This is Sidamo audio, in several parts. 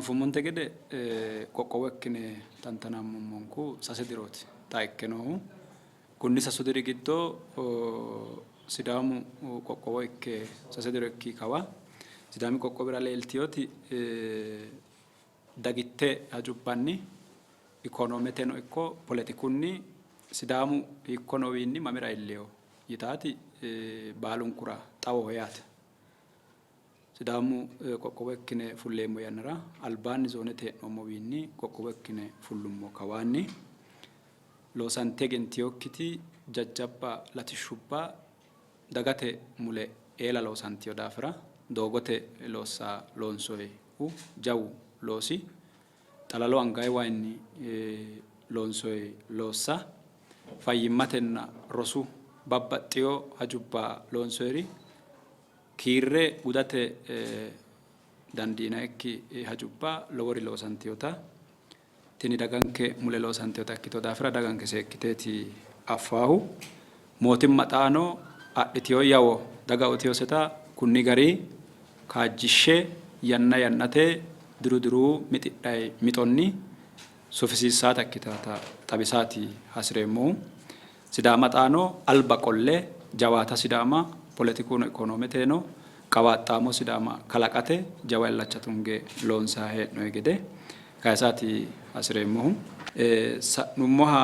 Anfummonte gede qoqqowo ikkine tantanammummonku sase dirooti xa ikke noohu. Kunni sasu diri giddo Sidaamu qoqqowo ikke sase diro ikki kawa Sidaami qoqqowira leeltinoti dagitte hajubbanni ikonometeno ikko poletikunni Sidaamu hiikko noowiinni mamira iilleyo yitaati baalunkura xawoho yaate. Sidaamu qoqqowo ikkine fulleemmo yannara albaanni zoonete hee'noommowiinni qoqqowo ikkine fullummo kawaanni loosante egentinokkiti jajjabba latishshubba dagate mule eela loosantino daafira doogote loossa loonsoyihu jawu loosi, xalalu angayi wayinni loonsoyi loossa, fayyimmatenna rosu babbaxxino hajubba loonsoyiri kiirre gudate dandiinannikki hajubba lowori loosantinota tini daganke mule loosantinota ikkitino daafira daganke seekkiteeti affaahu. Mootimma xaano adhitino yawo daga uyitinoseta kunni gari kaajjishshe yanna yannate diru diru mixidhanni mixonni sufisiissaata ikkitinota xawisaati hasi'reemmohu. Sidaama xaano alba qolle jawaata Sidaama poletikuno ikonometeno qawaaxxaamo Sidaama kalaqate jawa illacha tunge loonsanni hee'noonni gede kayisaati hasi'reemmohu. Sa'nummoha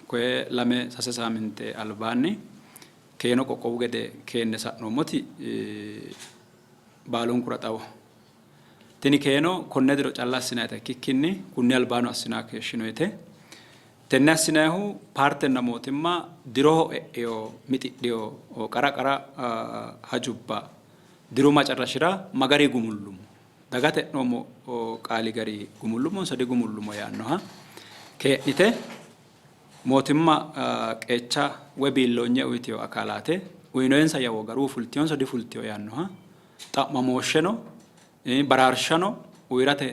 koye lame sase saaminte albaanni keeno qoqqowu gede keenne sa'noommoti baalunkura xawoho. Tini keeno konne diro calla assinannita ikkikkinni kunni albaano assinanni keeshshinoyite. Tenne assinannihu paartenna mootimma diroho e'eyo mixidheyo qara qara hajubba diru macarrashira ma gari gumullummo, dagate e'noommo qaali gari gumullummonso digumullummo yaannoha kee'nite mootimma qeecha woy biilloonye uyiteyo akalaate uyinoyinsa yawo garu fultiyonso difultiyo yaannoha xa'mamooshsheno baraarshano uyirate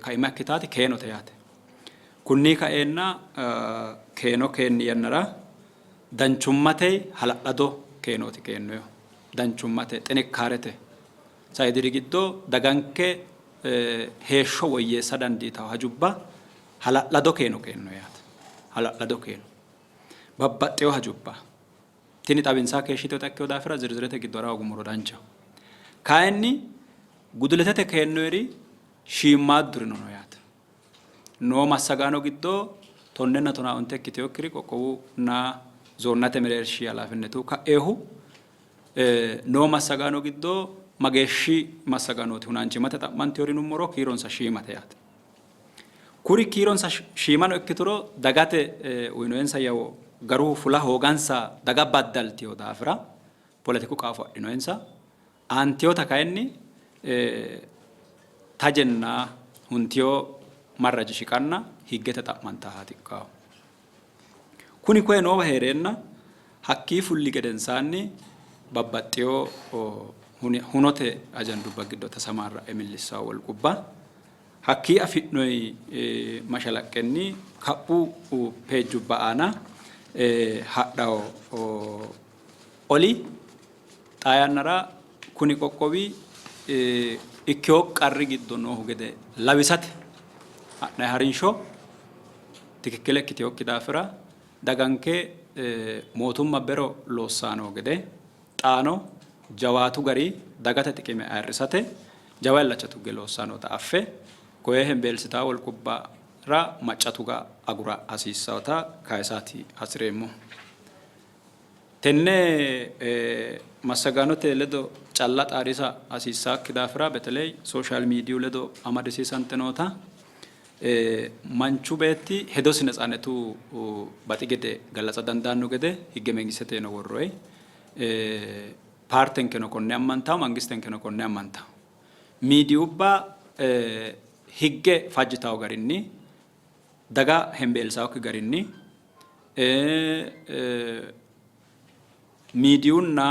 kaima ikkitaati keenote yaate. Kunni kaeenna keeno keenni yannara danchummate hala'lado keenooti keennoyihu. Danchummate xinikkaarete sai diri giddo daganke heeshsho woyyeessa dandiitanno hajubba hala'lado keeno keenno yaate. Hala'lado keeno. Babbaxxewo hajubba. Tini xawinsa keeshshitewota ikkino daafira zirzirete giddo hara hoogummoro danchaho. Kayinni guduletete keennoyiri shiimmaaddurino no yaate. Noo massagaano giddo tonnenna tonaa onte ikkitinokkiri qoqqowunna zoonnate mereershi halaafinnetu ka'eehu noo massagaano giddo mageeshshi massagaanooti hunaanchimmate xa'mantinori yinummoro kiironsa shiimate yaate. Kuri kiironsa shiimano ikkituro dagate uyinoyinsa yawo garu fula hoogansa daga baddaltino daafira poletiku qaafo adhinoyinsa. Aantiyota kayinni tajenna huntiyo marraji shiqanna higgete xa'mantaahaati ikkahu. Kuni koye noowa hee'reenna hakkii fulli gedensaanni babbaxxiyo hunote ajandubba giddo tasamaarra'e millissanno wolqubba hakkii afi'noyi mashalaqqenni kaphu peejubba aana hadhanno oli xaa yannara kuni qoqqowi ikkewo qarri giddo noohu gede lawisate ha'nanni harinsho tikikkile ikkitinokki daafira daganke mootumma bero loossanni noo gede xaano jawaatu gari dagate xiqime ayirrisate jawa illacha tugge loossanni noota affe koye hembeelsitanno wolqubbara macca tuga agura hasiissannota kayisaati hasi'reemmohu. Tenne massagaanote ledo calla xaadisa hasiissannokki daafira beteley sooshaal miidiyu ledo amadisiisante noota manchu beetti hedosi netsaannetu baxi gede gallatsa dandaanno gede higge mengisteteno worroyi. Paartenkeno konne ammantawo, mangistenkeno konne ammantawo. Miidiyubba higge fajjitawo garinni daga hembeelsawokki garinni miidiyunna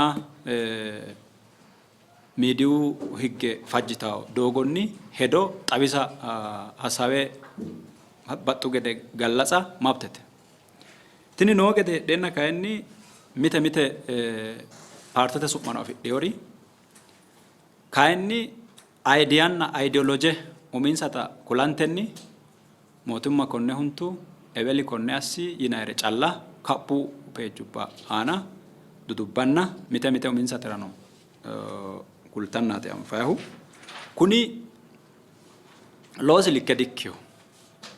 miidiyu higge fajjitawo doogonni hedo xawisa hasawe baxxu gede gallatsa mabtete. Tini noo gede heedheenna kayinni mite mite paartete su'mano afidhinori kayinni ayidiyanna ayidioloje uminsata kulantenni mootimma konne huntu, eweli konne assi yinayire calla kaphu peejubba aana dudubbanna mite mite uminsatirano kultannaati anfayihu. Kuni loosi likke dikkino.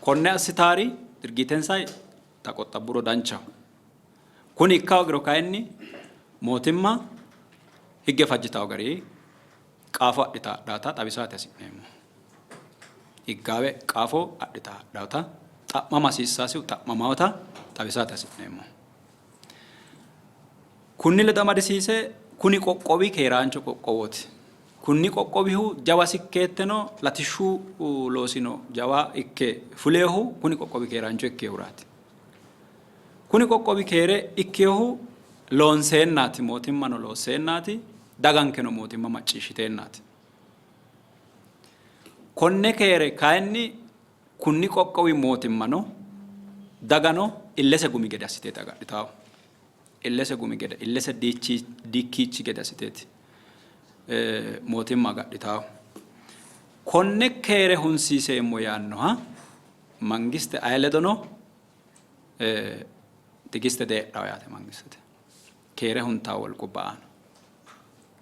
Konne assitaari dirgiitensa taqoxxabburo danchaho. Kuni ikka hoogiro kayinni mootimma higge fajjitawo gari qaafo adhita hadhaata xawisaate hasi'neemmo. Higgaawe qaafo adhita hadhaata xa'mama hasiissaasihu xa'mamaota xawisaate hasi'neemmo. Kunni ledo amadisiise kuni qoqqowi keeraancho qoqqowooti. Kunni qoqqowihu jawa sikkeetteno latishshu loosino jawa ikke fuleehu kuni qoqqowi keeraancho ikkehuraati. Kuni qoqqowi keere ikkinohu loonseennaati, mootimmano loosseennaati, dagankeno mootimma macciishshiteennaati. Konne keere kayinni kunni qoqqowi mootimmano dagano illese gumi gede assiteeti agadhitaahu. Illese gumi gede, illese diikkiichi gede assiteeti mootimma agadhitaahu. Konne keere hunsiiseemmo yaannoha mangiste aye ledono tigiste deedhawo yaate mangistete. Keere huntaa wolqubba aana.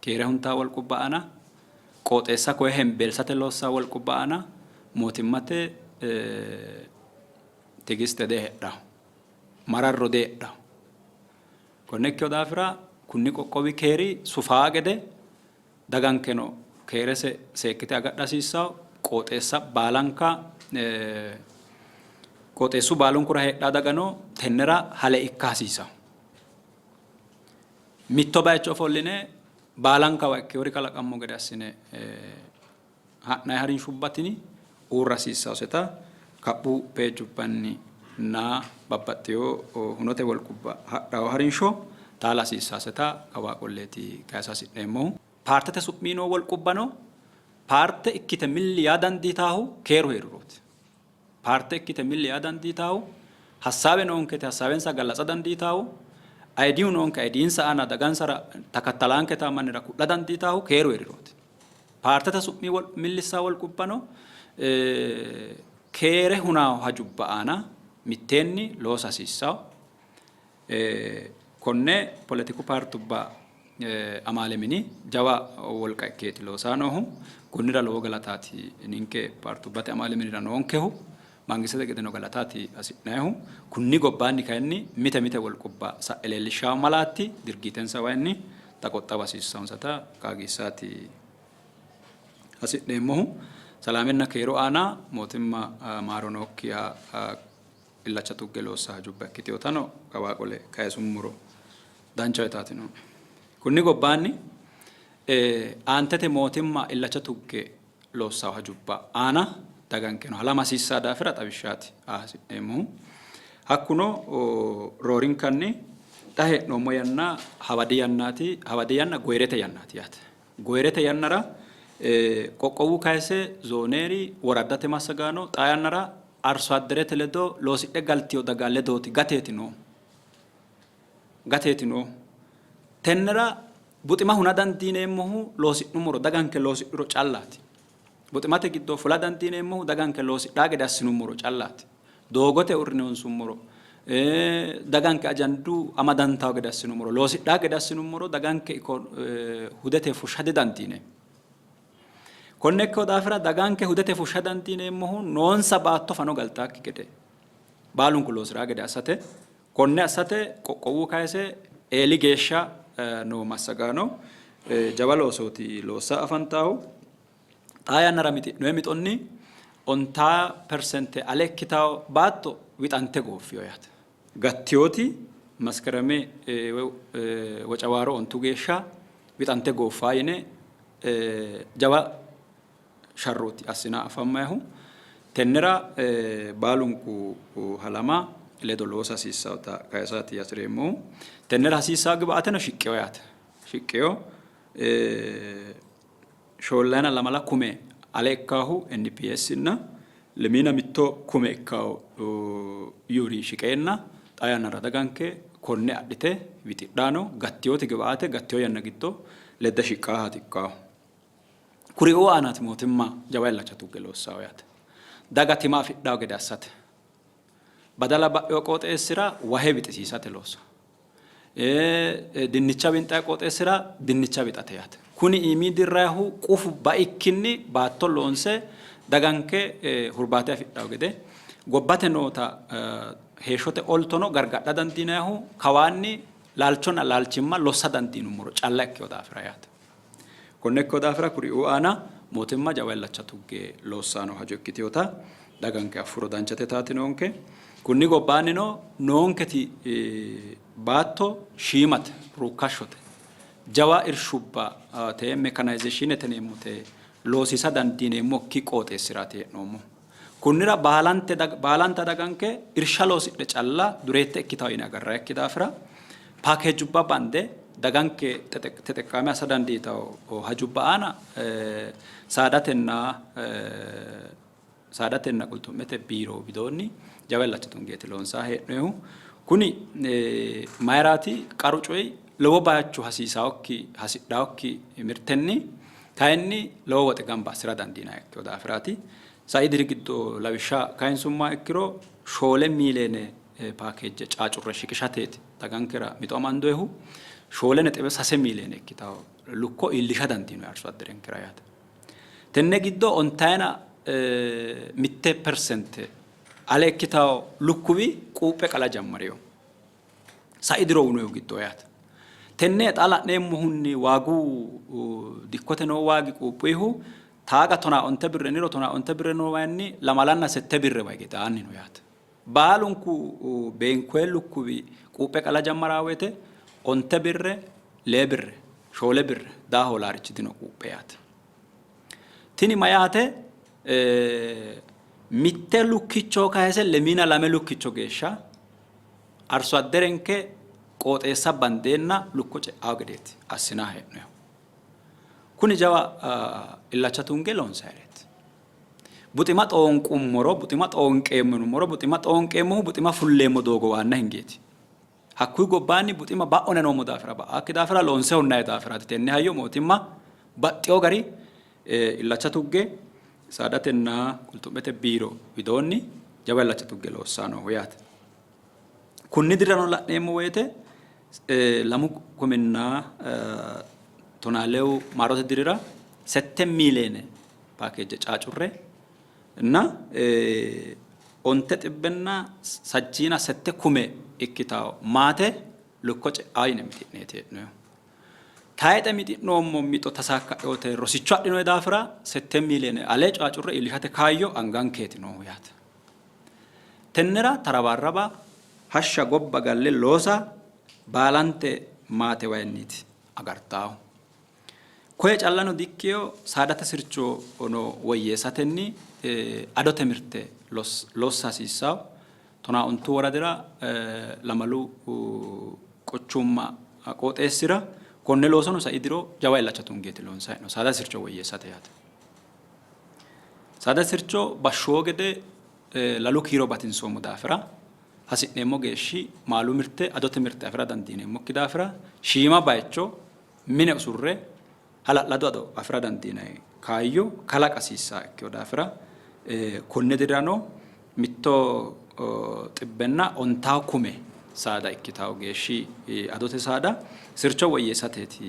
Keere huntaa wolqubba aana, qooxeessa koye hembeelsate loossa wolqubba aana mootimmate tigiste deedhawo. Mararro deedhawo. Konne ikkino daafira kunni qoqqowi keeri sufaa gede dagankeno keerese seekkite agadha hasiissawo. Qooxeessa baalanka qooxeessu baalunkura heedhaa dagano tennera hale ikka hasiisawo. Mitto bayicho ofolline baalankawa ikkewori kalaqammo gede assine ha'nayi harinshubba tini uurra hasiissawoseta kaphu peejubbanni na babbaxxewo hunote wolqubba hadhawo harinsho taala hasiissaseta kawaa qolleeti kayisa hasi'neemmohu. Paartete su'mii noo wolqubbano paarte ikkite milli yaa dandiitaahu keeru hee'rirooti. Paarte ikkite milli yaa dandiitaahu, hassaawe noonkete hassaawensa gallatsa dandiitaahu, ayidiyu noonke ayidiinsa aana dagansara takattalaanke mannira ku'la dandiitaahu keeru hee'rirooti. Paartete su'mii millissaa wolqubbano keere hunaaho hajubba aana mitteenni loosa hasiissawo. Konne poletiku paartubba amaale mini jawa wolqa ikkeeti loosaa noohu. Konnira lowo galataati ninke paartubbate amaale minira noonkehu. Mangistete gedeno galataati hasi'nayihu. Kunni gobbaanni kayinni mite mite wolqubba sa'e leellishshawo malaatti dirgiitensa wayinni taqoxxawa hasiissawonsata qaagiissaati hasi'neemmohu. Salaamenna keeru aana mootimma maaro nookkiha illacha tugge loossa hajubba ikkitinotano kawaa qole kayisummoro danchaho yitaati nooe. Kunni gobbaanni aantete mootimma illacha tugge loossawo hajubba aana dagankeno halama hasiissaa daafira xawishshaati aa hasi'neemmohu. Hakkuno roorinkanni xa hee'noommo yanna hawadi yannaati, hawadi yanna goyirete yannaati yaate. Goyirete yannara qoqqowu kayise zooneri woraddate massagaano xaa yannara arso adderete ledo loosidhe galtiyo daga ledooti gateeti noo gateeti noo. Tennera buxima huna dandiineemmohu loosi'nummoro daganke loosidhuro callaati. Buximate giddo fula dandiineemmohu daganke loosidhaa gede assinummoro callaati. Doogote uurrine honsummoro, daganke ajandu amadantawo gede assinummoro, loosidhaa gede assinummoro daganke hudete fushsha didandiineemmo. Konne ikkino daafira daganke hudete fushsha dandiineemmohu noonsa baatto fano galtaakki gede baalunku loosiraa gede assate. Konne assate qoqqowu kayise eeli geeshsha noo massagaano jawa loosooti loossa afantaahu. Xaa yannara mixi'noye mixonni 50% ale ikkitawo baatto wixante gooffiyo yaate. Gattiyooti Maskerame Wocawaaro 9 geeshsha wixante gooffaa yine jawa sharrooti assina afammayihu. Tennera baalunku halama ledo loosa hasiissawota kayisaati hasi'reemmohu. Tennera hasiissawo gibaateno shiqqeyo yaate. Shiqqeyo 4 lamala kume ale ikkaahu NPS nna 21 kume ikkaahu Yuuri shiqeenna xaa yannara daganke konne adhite wixidhaano gattiyooti gibaate gattiyo yanna giddo ledde shiqqaahaati ikkaahu. Kuriuu aanaati mootimma jawa illacha tugge loossannohu yaate. Daga tima afidhanno gede assate. Badala ba'ino qooxeessira wahe wixisiisate looso. Dinnicha winxanni qooxeessira dinnicha wixate yaate. Kuni iimi dirrayihu qufu baikkinni baatto loonse daganke hurbaate afidhanno gede gobbate noota heeshshote oltono gargadha dandiinannihu kawaanni laalchonna laalchimma lossa dandiinummoro calla ikkino daafira yaate. Konne ikkino daafira kuriuu aana mootimma jawa illacha tugge loossanno hajo ikkitinota daganke affuro danchate yitaati noonke. Kunni gobbaannino noonketi baatto shiimate, ruukkashshote. Jawa irshubba te mekanayizeeshiinete yineemmote loosiisa dandiineemmokki qooxeessiraati hee'noommohu. Kunnira baalante baalanta daganke irsha loosidhe calla dureette ikkitanno yine agarrannikki daafira paakeejubba bande daganke teteqqaame assa dandiitanno hajubba aana saadatenna saadatenna qulxu'mete biiro widoonni jawa illacha tungeeti loonsanni hee'noonnihu. Kuni mayiraati qaru coyi lowo bayicho hasiisaokki hasidhaokki mirtenni kayinni lowo woxe gamba assi'ra dandiinanni ikkino daafiraati. Sai diri giddo lawishsha kayinsummoha ikkiro 4 miiliyeene paakeeje caacurre shiqishateeti dagankera mixo amandoyihu. 4.3 miiliyeene ikkitanno lukko iillisha dandiinoyi arsu adderenkera yaate. Tenne giddo ontayina mitte persente ale ikkitanno lukkuwi quuphe qala jammarino. Sai diro uyinoyihu giddo yaate. Tenne xa la'neemmohunni waagu dikkote noo waagi quuphuyihu taaga 15 birre niro 15 birre noo wayinni 28 birre wayi gede daanni no yaate. Baalunku beenkoye lukkuwi quuphe qala jammaraa woyte 9 birre, 6 birre, 4 birre daa hoolaarichi dino quuphe yaate. Tini mayaate mitte lukkicho kayise lemiina lame lukkicho geeshsha arsu adderenke qooxeessa bandeenna lukko ce'ao gedeeti assinanni hee'noyihu. Kuni jawa illacha tunge loonsayireeti. Buxima xoonqummoro, buxima xoonqeemmo yinummoro, buxima xoonqeemmohu buxima fulleemmo doogo waanna hingeeti. Hakkuyi gobbaanni buxima ba'one noommo daafira ba'akki daafira loonse hunnayi daafiraati. Tenne hayyo mootimma baxxewo gari illacha tugge saadatenna qulxu'mete biiro widoonni jawa illacha tugge loossanni noohu yaate. Kunni dirano la'neemmo woyte 2012 maarote dirira 8 miiliyeene paakeeje caacurre እና 938 kume ikkitanno maate lukko ce'a yine mixi'neeti hee'noyihu. Tayixe mixi'noommo mixo tasaakka'eote rosicho adhinoyi daafira 8 miiliyeene ale caacurre iillishate kaayyo angankeeti noohu yaate. Tennera tarabaarraba hashsha gobba galle loosa baalante maate wayinniiti agartaahu. Koye callano dikkino, saadate sirchono woyyeessatenni adote mirte lossa hasiissanno. 12 woradira lamalu quchumma qooxeessira konne loosono sai diro jawa illacha tungeeti loonsanni hee'noonni saadate sircho woyyeessate yaate. Saadate sircho bashshoo gede lalu kiiro batinsoommo daafira hasi'neemmo geeshshi maalu mirte, adote mirte afi'ra dandiineemmokki daafira shiima baycho mine usurre hala'lado ado afi'ra dandiinanni kaayyo kalaqa hasiissannoha ikkino daafira konne dirano 190 kume saada ikkitanno geeshshi adote saada sircho woyyeessateeti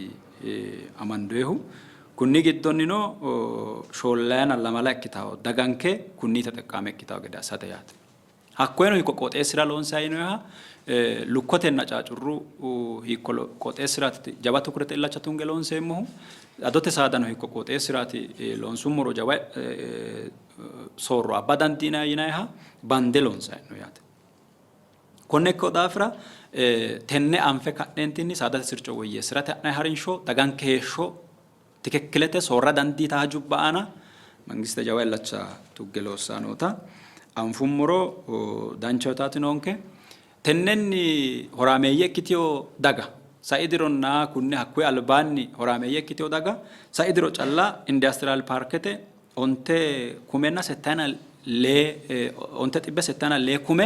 amandoyihu. Kunni giddonnino 24 ikkitanno daganke kunni teteqqaame ikkitanno gede assate yaate. Hakkoyeno hiikko qooxeessira loonsanni yinoyiha lukkotenna caacurru hiikko qooxeessiraati jawa tukurete illacha tunge loonseemmohu, adote saadano hiikko qooxeessiraati loonsummoro jawa soorro abba dandiinanni yinayiha bande loonsanni hee'noonni yaate. Konne ikkino daafira tenne anfe ka'neentinni saadate sircho woyyeessi'rate ha'nanni harinsho daganke heeshsho tikikkilete soorra dandiitanno hajubba aana mangiste jawa illacha tugge loossanni noota anfummoro danchaho yitaati noonke. Tennenni horaameeyye ikkitino daga sai dironna kunne hakkuyi albaanni horaameeyye ikkitino daga sai diro calla indastiriyaal paarkete 9 kumenna settayina lee 974 kume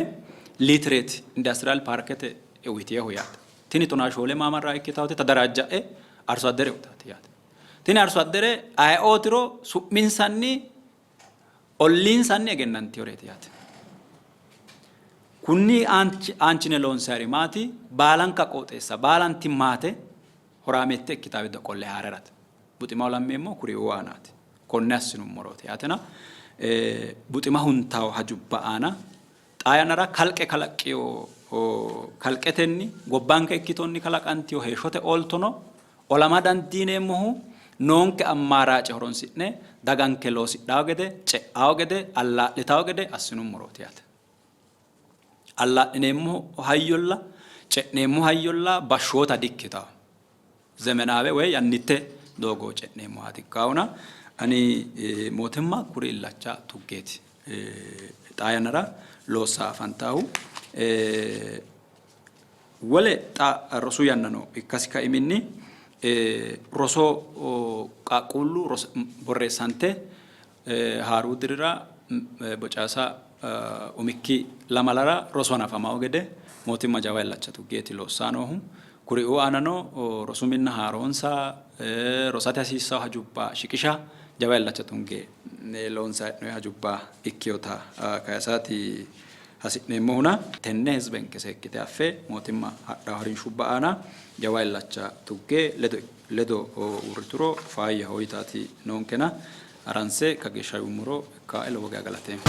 liitireeti indastiriyaal paarkete uyitinohu yaate. Tini 14 maamarra ikkitaate tadaraajja'e arso addere uyitaate yaate. Tini arso addere ayeootiro su'minsanni olliinsanni egennantinoreeti yaate. Kunni aanchine loonsayiri maati? Baalanka qooxeessa baalanti maate horaameette ikkitaa widda qolle haa'rerate. Buxima olammeemmo kuriuu aanaati. Konne assinummorooti yaatena buxima huntawo hajubba aana xaa yannara kalqe kalaqqino kalqetenni gobbanke ikkitonni kalaqantino heeshshote ooltono olama dandiineemmohu noonke ammaaraace horonsi'ne daganke loosidhawo gede, ce'awo gede, allaa'litawo gede assinummorooti yaate. Allaa'lineemmo hayyolla, ce'neemmo hayyolla bashshoota dikkitawo. Zemenaawe woy yannitte doogo ce'neemmohaati ikkaahuna ani mootimma kuri illacha tuggeeti xaa yannara loossa afantaahu. Wole xa rosu yannano ikkasi kaiminni roso qaaqquullu borreessante haaruu dirira Bocaasa umikki lamalara rosu hanafamanno gede mootimma jawa illacha tuggeeti loossanni noohu. Kuriuu aanano rosu minna haaroonsa, rosate hasiissanno hajubba shiqisha jawa illacha tunge loonsanni hee'noonni hajubba ikkinota kayisaati hasi'neemmohuna tenne hizbenke seekkite affe mootimma hadhanno harinshubba aana jawa illacha tugge ledo uurrituro faayyaho yitaati noonkena haranse kageeshsha yuummoro ikkae lowo geya galateemmo.